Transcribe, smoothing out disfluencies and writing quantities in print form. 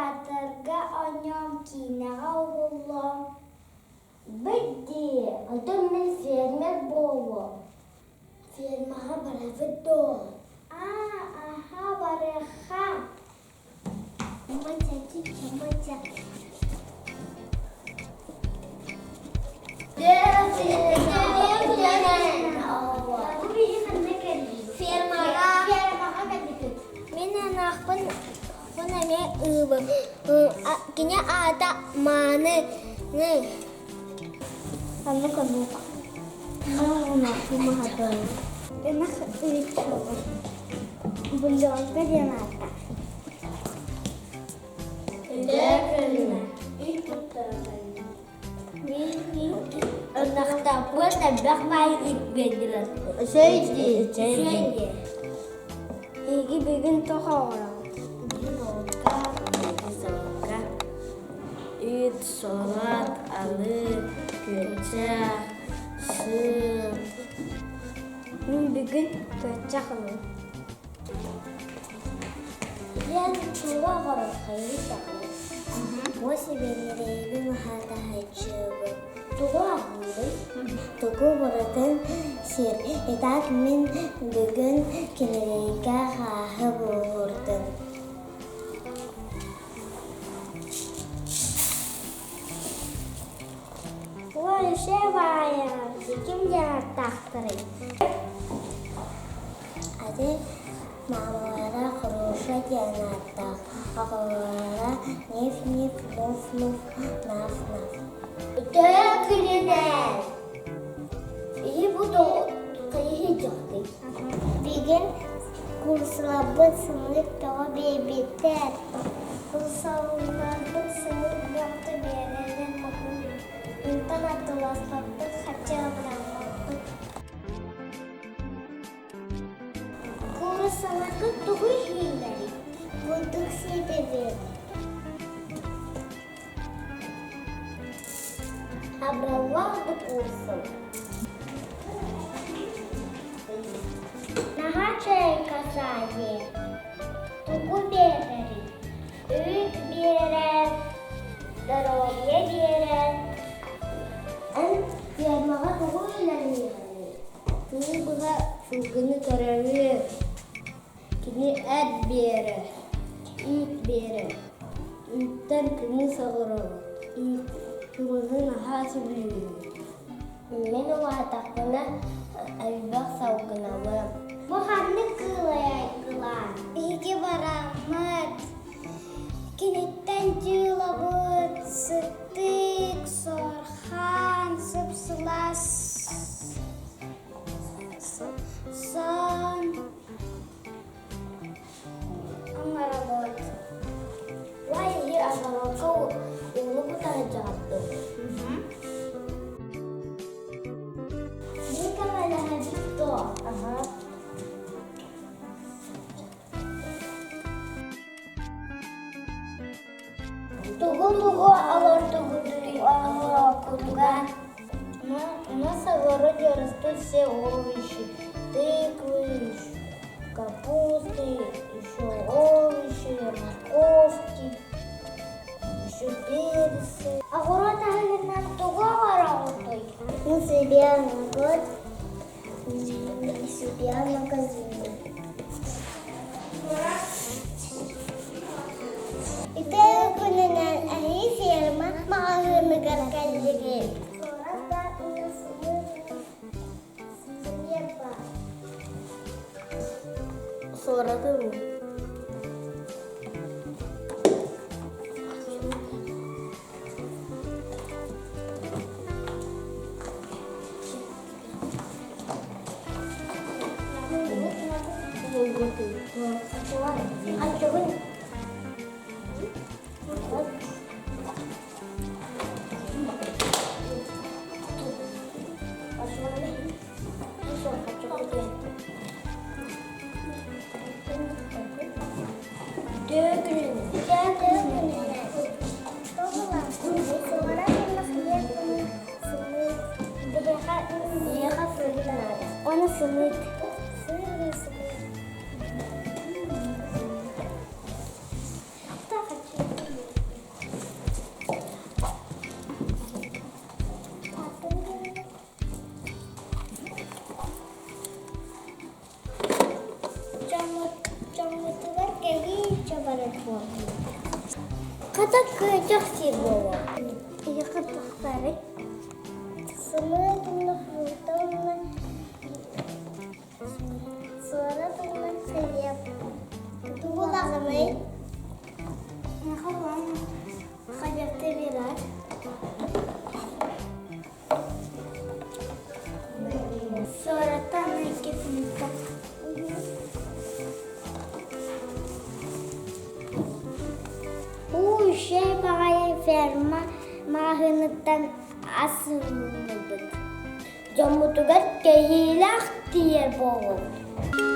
Театрга оонньоом, киинэҕэ уһуллуом. Быт дии, оттон мин фермер буолуом. Фермаҕа барабыт дуо? Аа, аһа, барыахха. Мин анаахпын эмиэ ыыбын. Кини аата Мааны. Оннук оннук. Ынах ыытчылар. Бульонка диэн ааттаах. Ынахтаппыт элбэх баай биэрдилэр. Үчүгэй Эһиги бүгүн туох оҥороҕут? Бүгүн оҕутка, салка, үүт, салат, алы, күөччэх, сыр. Мин бүгүн күөччэх ылым. Диэн тугу оҕороххойуй даҕаны. Бу сибиэннэрэйбин аһаатаһайчыыбын. Тугу аһыыбын? Тугу барытын сир. Итак, мин бүгүн килэригэ хааһы буһурдум. Ой, баайа, ким дьарыктаахтарый? Ати маамалара Хруша диэн ааттаах, аҕалара Ниф-Ниф, Муф-Муф, Наф-Наф. Төһө күнүнэн? Иһи бу хайыһы дьахтый. Бүгүн курсаларбыт сымыыт тоҕо биэрбиттэр. Курсаларбыт сымыыт бөҕөтө биэрэллэр Онтон атыласпаппыт, харчы абыраммаппыт. Кууруссаларгыт тугу иһииллэрий? Бурдук сиэтэбит. Абыраллаах да куурусалар. Наһаа чэй касание. Тугу биэрэрий? Үүт биэрэр, доруобуйа биэрэр. Эн фермаҕа тугу үлэлиэҕиний? Күнү быһа сылгыны көрөрү, кини эт биэрэр, үүт биэрэр. Үүттэн кымыс оҥоробут, үүт кымыһы наһаа сөбүлүүбүн. Мин улаатахпына элбэх салгынабын. Бу ханнык кыылай айгылаан? Биһиги бараммыт. Киниттэн дьыалабыт сыттык, сорхан, сып-сылаас сон оҥоробут. Уай иһи огородка ууну кутары дьаҕаттым. Биир көмөлөһөбүт дуо? Аха. Тугу-тугу олордугутуй оҕуруоккутугар? У нас в огороде растут все овощи, тыквы, капусты, еще овощи, морковки, еще перцы. Оҕуруот аһыгынан тугу оҥороҕутуй? Мы собираем огород, себе в магазине. Ити күнүнэн эһи ферма маҕаһыыныгар кэллигит. Суоратым. Он сымыт. Хата кыычах сиир буолуо. Эйиэхэ тахсарый? Сымыытынна фруктанна суоратынна хлеб. Тугу даҕаный? Миэхэ хлеб биэрэр. Суораттан икки фрукта. Уу үчүгэй баҕайы ферма маҕаһыыныттан ас ыллыбыт. Дьоммутугар кэһиилээх тиийэр буоллубут.